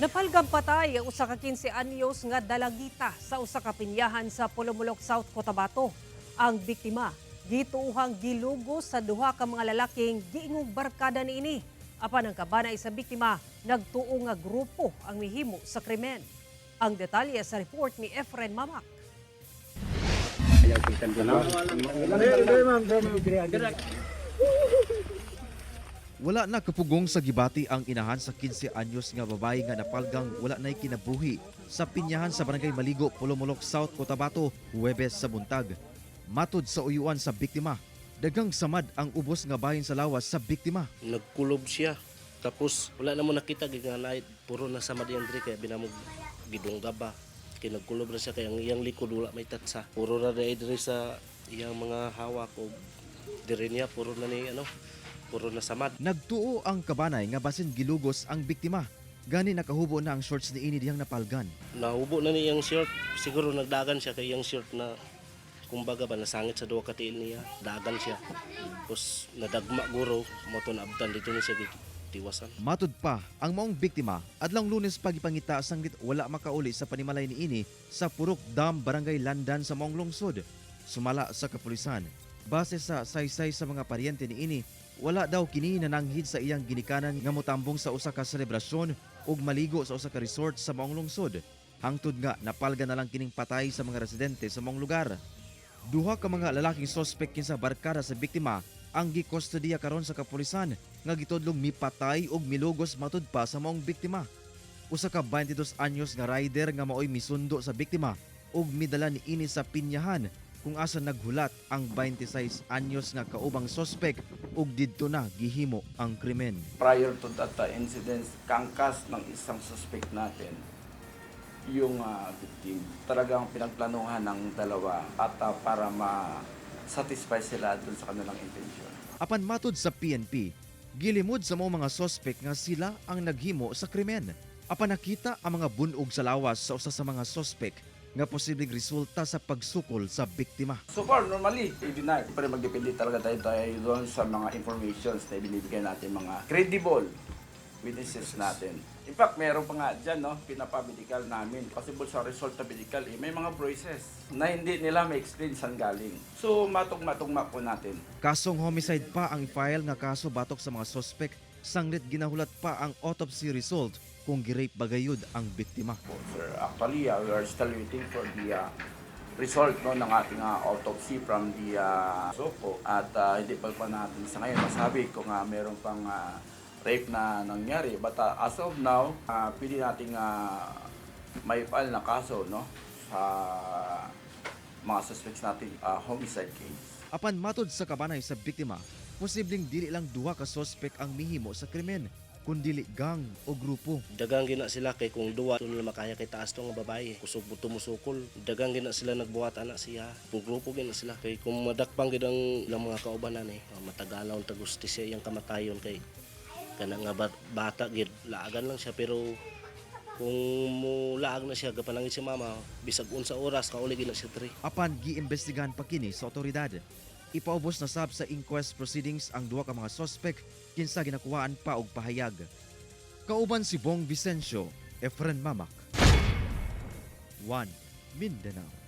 Napalgang patay ang usa ka 15 anyos nga dalagita sa usa ka pinyahan sa Polomolok, South Cotabato. Ang biktima gituohang gilugos sa duha ka mga lalaking giingong barkada niini. Apan ang kabanay sa biktima nagtuo nga grupo ang mihimo sa krimen. Ang detalye sa report ni Efren Mamak. Wala na kapugong sa gibati ang inahan sa 15 anyos nga babae nga napalgang wala na'y kinabuhi sa pinyahan sa Barangay Maligo, Polomolok, South Cotabato, Huwebes sa buntag. Matod sa uyuan sa biktima, dagang samad ang ubos nga bahin sa lawas sa biktima. Nagkulob siya. Tapos wala na mo nakita giganay, puro na sa diri kaya binamog gidungga ba. Kay nagkulob na siya kay ang iyang likod wala may tatsa. Puro ra diri sa iyang mga hawak og diri niya puro na ni ano, puro na samad. Nagtuo ang kabanay nga basin gilugos ang biktima. Gani nakahubo na ang shorts ni ini dihang napalgan. Nahubo na ni iyang shirt, siguro nagdagan siya kay iyang shirt na kumbaga ba nasangit sa duha ka tiil niya, dagan siya. Tapos nadagma guro, mo to naabtan dito ni siya tiwasan. Matud pa, ang maong biktima adlong Lunes pagipangita sanggit wala makauli sa panimalay niini sa Purok Dam, Barangay Landan sa maong lungsod. Sumala sa kapulisan, base sa saysay sa mga paryente niini, wala daw kini nananghid sa iyang ginikanan nga motambong sa usa ka selebrasyon ug maligo sa usa ka resort sa maong lungsod. Hangtod nga napalga na lang kining patay sa mga residente sa maong lugar. Duha ka mga lalaking sospek kinsa barkada sa biktima ang gikustodiya karon sa kapulisan nga gitudlong mipatay og milugos matud pa sa maong biktima. Usa ka 22 anyos nga rider nga maoy misundo sa biktima ug midala niini sa pinyahan kung asa naghulat ang 26 anyos nga kaubang sospek ug didto na gihimo ang krimen. Prior to that incident, kangkas ng isang suspect natin yung victim. Talagang pinagplanuhan ng dalawa at para ma-satisfy sila dun sa kanilang intention. Apan matud sa PNP, gilimod sa mga sospek nga sila ang naghimo sa krimen. Apan nakita ang mga bunog sa lawas sa usa sa mga sospek nga posibleng resulta sa pagsukol sa biktima. So far, normally, i-deny. Pero magdepende talaga tayo doon sa mga informations na ibinibigay natin, mga credible witnesses natin. In fact, meron pa nga dyan, no, pinapa-medical namin. Possible sa result na medical, eh, may mga bruises na hindi nila ma-explain saan galing. So, matugma-tugma po natin. Kasong homicide pa ang file nga kaso batok sa mga sospek, sanglit ginahulat pa ang autopsy result kung girape ba gayud ang biktima. Po, sir. Actually, we are still waiting for the result, no, ng ating autopsy from the SOCO. At hindi pa natin sa ngayon masabi kung meron pang rape na nangyari. But as of now, pwede nating may file na kaso, no, sa mga suspects natin, homicide case. Apan matod sa kabanay sa biktima, posibleng dili lang duha ka sospek ang mihimo sa krimen, kundili gang o grupo. Dagang gina sila kay kung duwa ito nila makaya kay taas to nga babae. Kusog buto musukol. Dagang gina sila nagbuhat ana siya. Kung grupo gina sila kay kung madakpang gid ang ilang mga kaubanan eh. Matagalaw tagusti siya iyang kamatayon kay kana nga bata gid laagan lang siya, pero kung mulaag na siya gapanangit si mama bisag unsa oras kauli gid na siya tri. Apan giimbestigahan pa kini sa otoridad. Ipaubos na sab sa inquest proceedings ang duha ka mga sospek kinsa ginakuhaan pa og pahayag. Kauban si Bong Vicencio, Efren Mamak. 1 Mindanao.